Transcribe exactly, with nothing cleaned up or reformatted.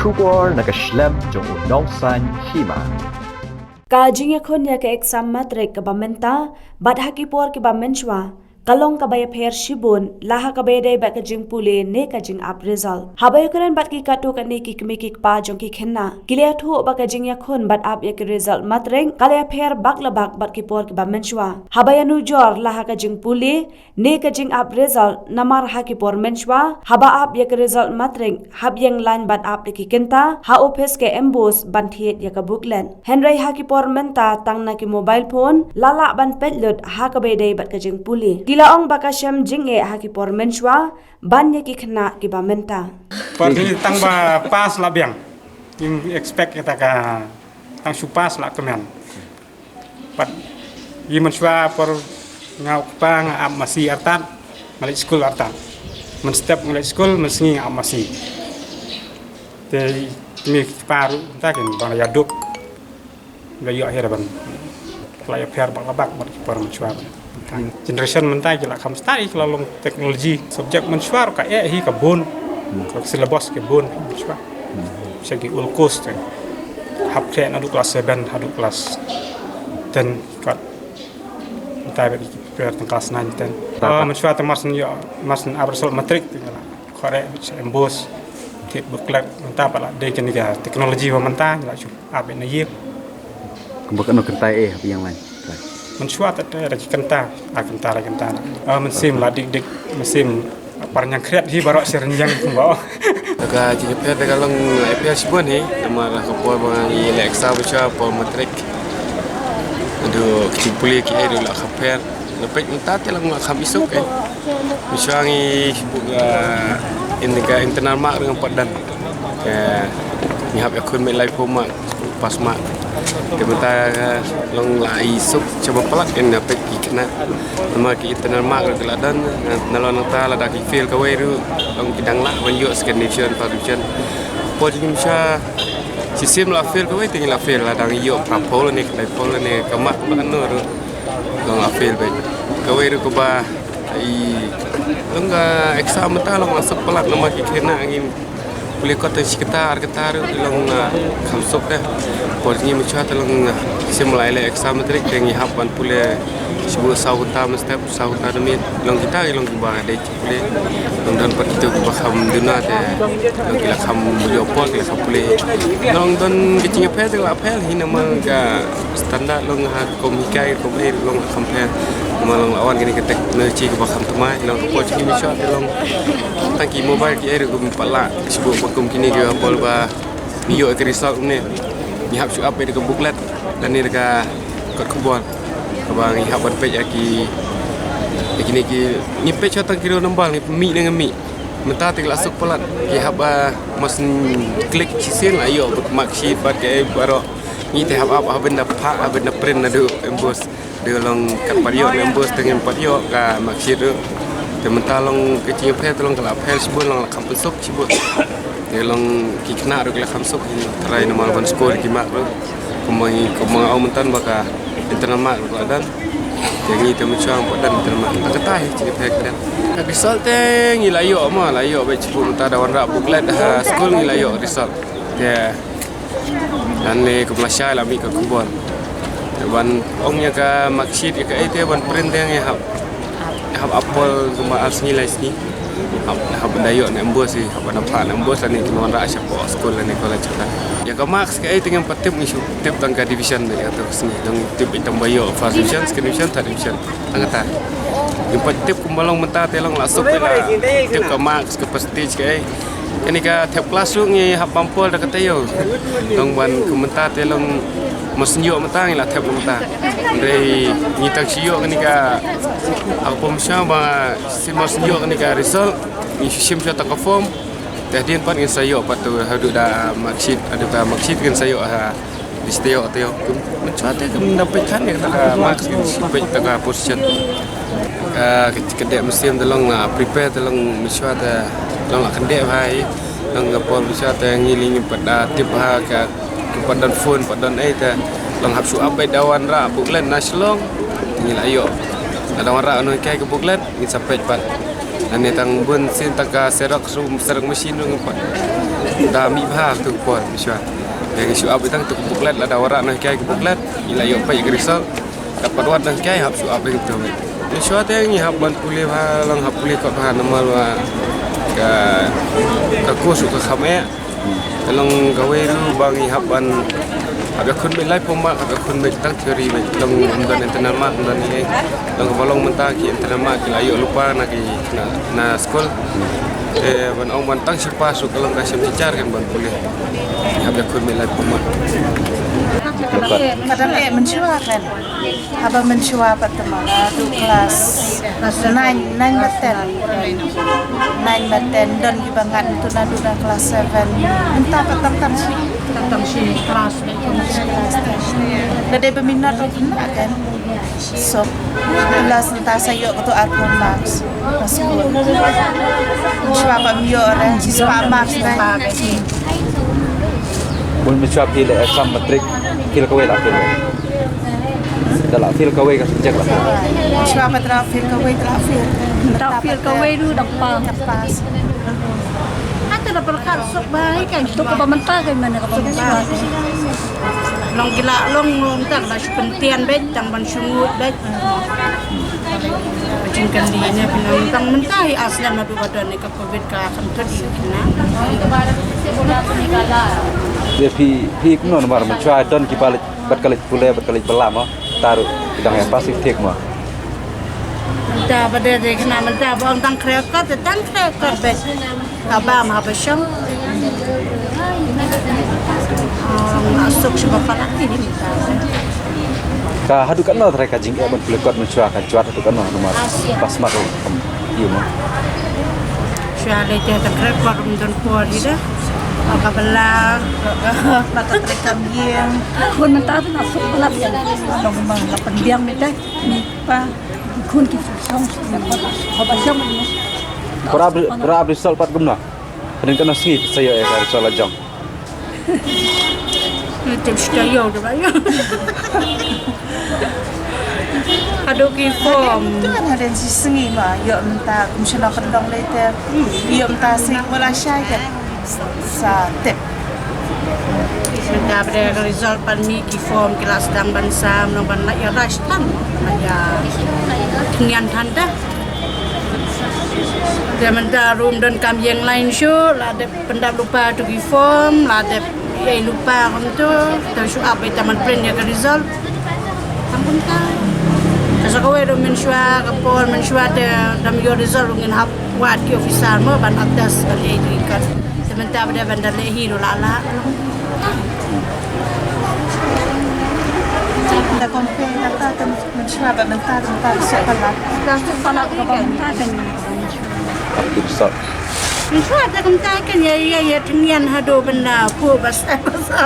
Khubor na ka shlem jong u nongsan hima. Ka jingïakhun ïa ka exam matrik kaba mynta bad ha ki por kiba mynshuwa ka long kaba ïapher shibun la ha kaba ïadei bad ka jingpule ne ka jingap result. Haba ïakren bad ki katto katne ki kmie ki kpa jong ki khynnah, ki la ïathuh ba ka jingïakhun bad ap ïa ki result matrik ka la ïapher bak la bak bad ki por kiba mynshuwa. Haba ïanujor la ha ka jingpule ne ka jingap result, namar ha ki por mynshuwa haba ap ïa ka result matrik hap ïeng lain bad ap da ki kynta ha ophis ka MBOSE ban thied ïa ka booklet. Hynrei ha ki por mynta tang na ki mobile phone la lah ban peit lut ha kaba ïadei bad ka jingpule. Ki la ong ba ka shem jingeh ha ki por mynshuwa ban ïa ki khynnah kiba mynta. Por ni tang ba pass la biang. Ngim expect kita ka tang shu pass la kmen. Pat ïa mynshuwa por nga u kpa nga ap masi artat, nga leit skul artat. Mynstep nga leit skul, mynsngi nga ap masi. Te ïa ki kpa ruh mynta kin ba la ïaduk. La ïoh hi ban la ïapher bak la bak bad ki por mynshuwa. Generation mynta ki la kham stad, ki la long technology. Subject mynshuwa ruh ka eh hi ka bun. Ka syllabus ka bun mynshuwa. Sha ki old course te. Hap khleh naduh class seven haduh class ten. Kat mynta ba ki prepare tang class nine, ten. Mynshwa te mar syn ïoh, mar syn ap result matric te la khore bit sha MBOSE. Thied booklet mynta pat la dei kane ka technology ba mynta la shu ap na ïing. Kumba kano kynta eh hap ïeng lain. Mynshwa te te da ki kynta, a kynta la kynta. Mynsiem la dik dik, mynsiem. Par ñiangkhriat hi baroh shi rynjang kumba. Ka jingïapher te ka long la ïapher shibun hi, namar ka por ba ngi leh exam mynshwa por matric. Haduh ka jingpule kiei ruh la kham pher. Nga peit mynta te long la kham isuk eh. Mynshwa ngi shu buh ka in ka internal mark ruh ngam pat don. Ka ngi hap ïakhun beit laiphew mark. Pass mark. Te mynta long la isuk shaba palat, nga peit ki khynnah. Namar ki internal mark ruh ki la don, nalor nangta lada ki fail kawei ruh long ki dang lah ban ïoh second division, first division. Por jingim sha shisien la fail kawei te ngi la fail, la dang ïoh phraphew lane laiphew lane ka mark ba kano ruh long la fail beit. Kawei ruh kaba i long ka exam mynta long la suk palat namar ki khynnah ngin pule kot tang shi kynta ar kynta ruh ki long, ah, kham suk te. Por ngi mynshwa te long, ah, shisien la ïaleh exam matric te ngi hap ban pule shu saw kynta mynstep, saw kynta da miet. Long kita ki long kiba dei ki pule. Long don pat kito kiba kham duna te long ki la kham ïoh por ki la kham pule. Long don ki jingïapher te la pher hi namar ka standard long ha kum hikai kum ei long kham pher. Namar long la wan kine ki technology kiba kham thymmai, long ka por jingim mynshwa te long tang ki mobile kiei ruh kum pat la. Shu buh ba kum kine ki bol ba ngi ïoh ka result ne. Ngi hap shu ap ïa ka booklet lane ka kot khubor. Kaba ngi hap ban peit ïa ki, ïa kine ki, ngi peit sha tang ki roll number ngi mih ne ngi mih. Mynta te la suk palat ki hap, ah, must click shisien la ïoh mark sheet bad kiei baroh. Ngi te hap ap hap ban da phah hap ban da print naduh MBOSE. Te long kat pat ïoh ne MBOSE te ngim pat ïoh ka mark sheet ruh. Te mynta long ka jingïapher te long ka la pher shibun long la kham pynsuk shibun. Te long ki khynnah ruh ki la kham suk, tharai namar ban score ki mark ruh. Kumba ngi, kumba nga ong mynta ba ka internal mark ruh ka la don. Te ngi te mynshwa pat don internal mark. Te kata hi jingïapher ka don. Ka result te ngi la ïoh ma, la ïoh beit shibun mynta da wanrah booklet ha skul ngi la ïoh result. Te Lane kumba la shai la mih ka khubor. Te ban ong ïa ka mark sheet ïa kaei te ban print te ngi hap, hap ap por kumba ar sngi lai sngi. Hap, hap da ïoh ne MBOSE, hap da phah ne MBOSE lane kin wanrah shapoh skul lane college kata. Ïa ka marks kaei te ngim pat tip, ngi shu tip tang ka division ïa kato ka sngi. Dang tip tang ba ïoh first division, second division, third division. Tang kata. Ngim pat tip kumba long mynta te long la suk la tip ka marks ka percentage kaei. Kane ka thep klas ruh ngi hap bam por da ka taïew. Long ban kum mynta te long must ïoh mynta ngi la thep mynta. Hynrei ngi tang shu ïoh kane ka, aku pom sha ba shisien must ïoh kane ka result. Ngi shu shim sha ta ka form. Te hadien pat ngin sa ïoh pat tu haduh da mark sheet, haduh ka mark sheet ngin sa ïoh ha. Di shu taïew taïew. Mynshwa te kum da peit than ïa ka marks, kum shu peit ta ka position. Ka, ka dei mynsiem te long la prepare te long mynshwa te long la kyndit bha hi. Long ka por mynshwa te ngi lei ngim pat da tip bha ka, kim pat don phone pat don ei te long hap shu ap beit da wanrah booklet na Shillong. Te ngi la ïoh. Lada wanrah noh kai ka booklet ngin sa peit pat. Lane tang bun sien tang ka xerox ruh, xerox machine ruh ngim pat. Da mih bha tu por mynshuwa. Ngi shu ap ïa tang tu ka booklet, lada wanrah nangkei ka booklet, ngi la ïoh peit ka result. Dapat wat nangkei hap shu ap ïa tu. Mynshuwa te ngi hap ban pule bha, long hap pule kot bha namar ba ka, ka course ka kham eh. Ka long kawei ruh ba ngi hap ban hap ïakhun beit lai phew mark, hap ïakhun beit tang theory beit, long ym don internal mark, ym don ei ei. Long kaba long mynta ki internal mark ki la ïoh lypa na ki, na, na skul. Te ban ong ban tang shi pass ruh ka long ka shem shi jar kan ban pule. Ngi hap ïakhun beit lai phew mark. Ka dang eh mynshuwa kan. Haba mynshuwa pat te ma, naduh klas nine, nine bad ten. Nine bad ten don kiba ngat tu naduh na klas seven. Mynta pat tam tam shi. Tam tam shi klas. Klas ten. Da dei ba minot ruh khynnah kan. So, klas mynta sa ïoh katu arphew marks. Mynshuwa pat ym ïoh re, shispah marks re. Bun mynshuwa phi leh exam matric, phi la kawei la phi la. Te la fail kawei ka subject la fail. Shuwa pat te la fail kawei, te la fail. Te la fail kawei ruh dang pass. Dang pass. Hata da pyrkhat suk bha hi kan. Tu kaba mynta kan, mane kaba mynta. Long ki la long long tang ba shu pyntian beit, tang ban shu ngut beit. Jingkylli ne pynang tang mynta hi, ah, snem naduh ba don ne ka covid ka kham thut ïa ki na. Te phi, phi kumno namar mynshuwa don kiba leit bad ka leit pule, bad ka leit bylla mo. Te ruh ki dang ïa pass thik mo. Mynta ba dei dei kane mynta ba ong tang khreh kot, te tang khreh kot beit. Haba ma haba shong. Ong ma suk shu ba palat ni mynta. Ka haduh katno trai ka jingeh ban pule kot mynshuwa, ka jwat haduh katno namar pass mark kam ïoh mo. Shuwa dei te tang khreh kot ym don por hi da. Ka bylla, ka pat trai kam ïeng. Khun mynta te na suk bylla biang. Dong ma la pynbiang mynta. Ni pa, khun ki shong, haba shong ni. Para bri-, para bri sol pat kumno. Pynban kane sngi sa ïoh ïa ka result la jong. Ngi tip shi taïew da ba ïoh. Haduh ki form. Kan haduh shi sngi ma ïoh mynta kum shano kan long lei te. Ïoh mynta sngi wala shai te. Sa tip. Mynta ba dei ka result pat mih ki form ki la sdang ban sam, nang ban lait ïa rush than, lait ïa thngian than da. Te mynta ruh ym don kam ïeng line shuh, la dep pyndap lypa tu ki form, la dep ïai lypa kumtu, te shu ap beit tang ban print ïa ka result. Tang kumta. Te sa kawei ruh mynshuwa, ka por mynshuwa te da ym ïoh result ruh ngin hap wad ki officer mo ban ap test ban ïai tu ki kat. Te mynta ba dei ban da leh hi ruh la lah. Da compare kata te mynshuwa bad mynta, te mynta suk palat. Da suk palat kaba mynta kan. Ap tu suk. Mynshuwa te kumta kan ïa, ïa, ïa tyngian haduh ban da phuh ba sa, ba sa.